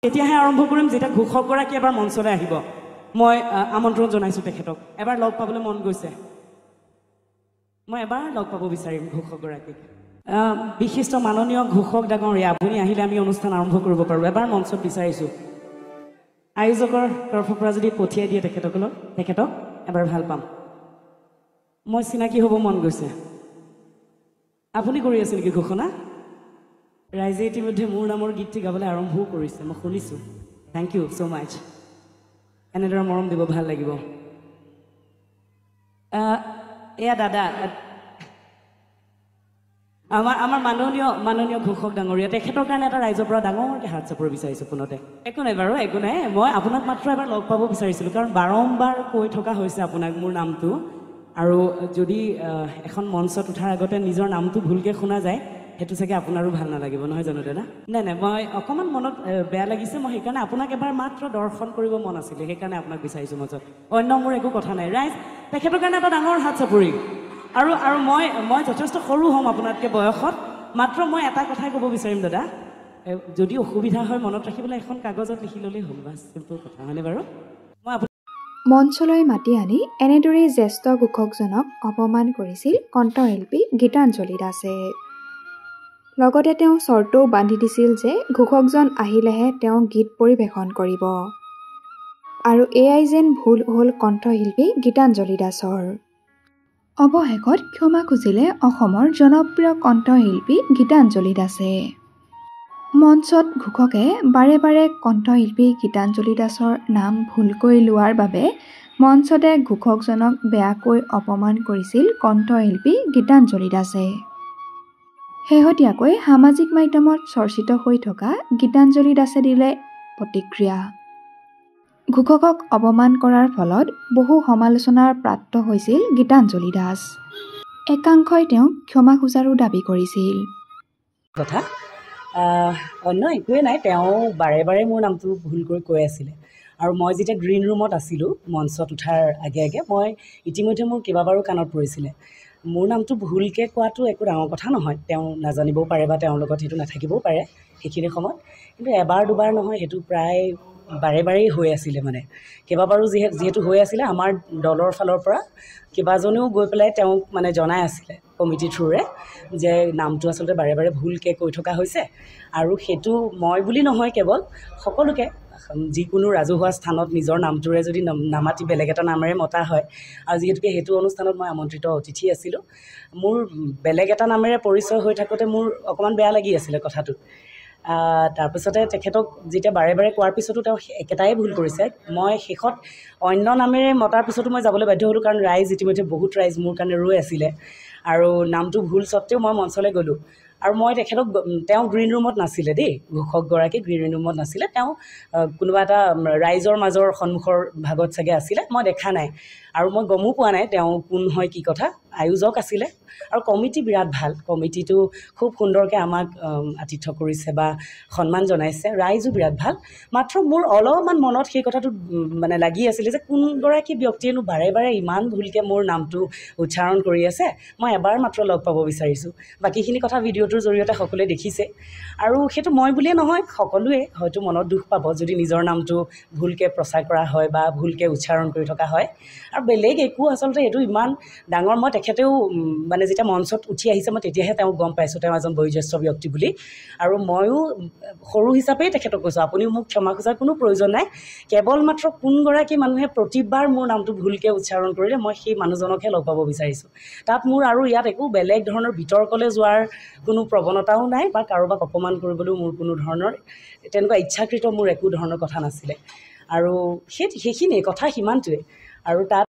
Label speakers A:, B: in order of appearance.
A: তেতিয়াহে আৰম্ভ কৰিম যেতিয়া ঘোষকগৰাকী এবাৰ মঞ্চলৈ আহিব। মই আমন্ত্ৰণ জনাইছোঁ তেখেতক, এবাৰ লগ পাবলৈ মন গৈছে, মই এবাৰ লগ পাব বিচাৰিম ঘোষকগৰাকীক। বিশিষ্ট মাননীয় ঘোষক ডাঙৰীয়া, আপুনি আহিলে আমি অনুষ্ঠান আৰম্ভ কৰিব পাৰোঁ। এবাৰ মঞ্চত বিচাৰিছোঁ, আয়োজকৰ তৰফৰ পৰা যদি পঠিয়াই দিয়ে তেখেতসকলক, তেখেতক এবাৰ ভাল পাম। মই চিনাকি হ'ব মন গৈছে। আপুনি কৰি আছে নেকি ঘোষণা? ৰাইজে ইতিমধ্যে মোৰ নামৰ গীতটি গাবলৈ আৰম্ভও কৰিছে, মই শুনিছোঁ। Thank you so মাছ, এনেদৰে মৰম দিব, ভাল লাগিব। এয়া দাদা, আমাৰ মাননীয় ঘোষক ডাঙৰীয়া, তেখেতৰ কাৰণে এটা ৰাইজৰ পৰা ডাঙৰকৈ হাত চাপৰি বিচাৰিছোঁ পোনতে। একো নাই বাৰু, একো নাই, মই আপোনাক মাত্ৰ এবাৰ লগ পাব বিচাৰিছিলোঁ, কাৰণ বাৰম্বাৰ কৈ থকা হৈছে আপোনাক মোৰ নামটো। আৰু যদি এখন মঞ্চত উঠাৰ আগতে নিজৰ নামটো ভুলকৈ শুনা যায়, সেইটো চাগে আপোনাৰো ভাল নালাগিব, নহয় জানো দাদা? নাই নাই, মই অকণমান মনত বেয়া লাগিছে, মই সেইকাৰণে আপোনাক এবাৰ মাত্ৰ দৰ্শন কৰিব মন আছিলে, সেইকাৰণে আপোনাক বিচাৰিছোঁ মঞ্চত, অন্য মোৰ একো কথা নাই। ৰাইজ, তেখেতৰ কাৰণে এটা ডাঙৰ হাত চাপৰি। আৰু আৰু মই যথেষ্ট সৰু হ'ম আপোনাতকৈ বয়সত, মাত্ৰ মই এটা কথাই ক'ব বিচাৰিম দাদা, যদি অসুবিধা হয় মনত ৰাখিবলৈ এখন কাগজত লিখি ল'লেই হ'ল, বাছ, চিম্পল কথা, হয়নে বাৰু? মই
B: মঞ্চলৈ মাতি আনি এনেদৰেই জ্যেষ্ঠ ঘোষকজনক অপমান কৰিছিল কণ্ঠশিল্পী গীতাঞ্জলি দাসে। লগতে তেওঁ চৰ্তও বান্ধি দিছিল যে ঘোষকজন আহিলেহে তেওঁ গীত পৰিৱেশন কৰিব। আৰু এয়াই যেন ভুল হ'ল কণ্ঠশিল্পী গীতাঞ্জলি দাসৰ। অৱশেষত ক্ষমা খুজিলে অসমৰ জনপ্ৰিয় কণ্ঠশিল্পী গীতাঞ্জলি দাসে। মঞ্চত ঘোষকে বাৰে বাৰে কণ্ঠশিল্পী গীতাঞ্জলি দাসৰ নাম ভুলকৈ লোৱাৰ বাবে মঞ্চতে ঘোষকজনক বেয়াকৈ অপমান কৰিছিল কণ্ঠশিল্পী গীতাঞ্জলি দাসে। শেহতীয়াকৈ সামাজিক মাধ্যমত চৰ্চিত হৈ থকা গীতাঞ্জলি দাসে দিলে প্ৰতিক্ৰিয়া। ঘোষকক অপমান কৰাৰ ফলত বহু সমালোচনাৰ প্ৰাপ্ত হৈছিল গীতাঞ্জলি দাস। একাংশই তেওঁক ক্ষমা খোজাৰো দাবী কৰিছিল।
A: কথা অন্য একোৱেই নাই, তেওঁ বাৰে বাৰে মোৰ নামটো ভুলকৈ কৈ আছিলে। আৰু মই যেতিয়া গ্ৰীণ ৰুমত আছিলোঁ মঞ্চত উঠাৰ আগে আগে, মই ইতিমধ্যে মোৰ কেইবাবাৰো কাণত পৰিছিলে মোৰ নামটো ভুলকৈ কোৱাটো একো ডাঙৰ কথা নহয়, তেওঁ নাজানিবও পাৰে বা তেওঁৰ লগত সেইটো নাথাকিবও পাৰে সেইখিনি সময়ত, কিন্তু এবাৰ দুবাৰ নহয়, সেইটো প্ৰায় বাৰে বাৰেই হৈ আছিলে, মানে কেইবাবাৰো যিহেতু হৈ আছিলে, আমাৰ দলৰ ফালৰ পৰা কেইবাজনেও গৈ পেলাই তেওঁক মানে জনাই আছিলে কমিটিৰ থ্ৰুৰে যে নামটো আচলতে বাৰে বাৰে ভুলকৈ কৈ থকা হৈছে। আৰু সেইটো মই বুলি নহয়, কেৱল সকলোকে যিকোনো ৰাজহুৱা স্থানত নিজৰ নামটোৰে যদি নামাতি বেলেগ এটা নামেৰে মতা হয়, আৰু যিহেতুকে সেইটো অনুষ্ঠানত মই আমন্ত্ৰিত অতিথি আছিলোঁ, মোৰ বেলেগ এটা নামেৰে পৰিচয় হৈ থাকোঁতে মোৰ অকণমান বেয়া লাগি আছিলে কথাটো। তাৰপিছতে তেখেতক যেতিয়া বাৰে বাৰে কোৱাৰ পিছতো তেওঁ একেটাই ভুল কৰিছে, মই শেষত অন্য নামেৰে মতাৰ পিছতো মই যাবলৈ বাধ্য হ'লোঁ, কাৰণ ৰাইজ ইতিমধ্যে বহুত ৰাইজ মোৰ কাৰণে ৰৈ আছিলে আৰু নামটো ভুল স্বত্তেও মই মঞ্চলৈ গ'লোঁ। আৰু মই তেখেতক, তেওঁ গ্ৰীণ ৰুমত নাছিলে দেই, ঘোষকগৰাকী গ্ৰীণ ৰুমত নাছিলে, তেওঁ কোনোবা এটা ৰাইজৰ মাজৰ সন্মুখৰ ভাগত চাগে আছিলে, মই দেখা নাই আৰু মই গমো পোৱা নাই তেওঁ কোন হয় কি কথা। আয়োজক আছিলে আৰু কমিটি বিৰাট ভাল, কমিটিটো খুব সুন্দৰকৈ আমাক আতিথ্য কৰিছে বা সন্মান জনাইছে, ৰাইজো বিৰাট ভাল। মাত্ৰ মোৰ অলপমান মনত সেই কথাটো মানে লাগি আছিলে যে কোনগৰাকী ব্যক্তিয়েনো বাৰে বাৰে ইমান ভুলকৈ মোৰ নামটো উচ্চাৰণ কৰি আছে, মই এবাৰ মাত্ৰ লগ পাব বিচাৰিছোঁ। বাকীখিনি কথা ভিডিঅ'টোৰ জৰিয়তে সকলোৱে দেখিছে, আৰু সেইটো মই বুলিয়ে নহয়, সকলোৱে হয়তো মনত দুখ পাব যদি নিজৰ নামটো ভুলকৈ প্ৰচাৰ কৰা হয় বা ভুলকৈ উচ্চাৰণ কৰি থকা হয়। আৰু বেলেগ একো আচলতে এইটো ইমান ডাঙৰ, মই তেখেতেও মানে যেতিয়া মঞ্চত উঠি আহিছে মই তেতিয়াহে তেওঁক গম পাইছোঁ তেওঁ এজন বয়োজ্যেষ্ঠ ব্যক্তি বুলি। আৰু ময়ো সৰু হিচাপেই তেখেতক কৈছোঁ, আপুনিও মোক ক্ষমা খোজাৰ কোনো প্ৰয়োজন নাই, কেৱল মাত্ৰ কোনগৰাকী মানুহে প্ৰতিবাৰ মোৰ নামটো ভুলকৈ উচ্চাৰণ কৰিলে মই সেই মানুহজনকহে লগ পাব বিচাৰিছোঁ। তাত মোৰ আৰু ইয়াত একো বেলেগ ধৰণৰ বিতৰ্কলৈ যোৱাৰ কোনো প্ৰৱণতাও নাই বা কাৰোবাক অপমান কৰিবলৈও মোৰ কোনো ধৰণৰ তেনেকুৱা ইচ্ছাকৃত মোৰ একো ধৰণৰ কথা নাছিলে। আৰু সেইখিনিয়ে কথা, সিমানটোৱে। আৰু তাত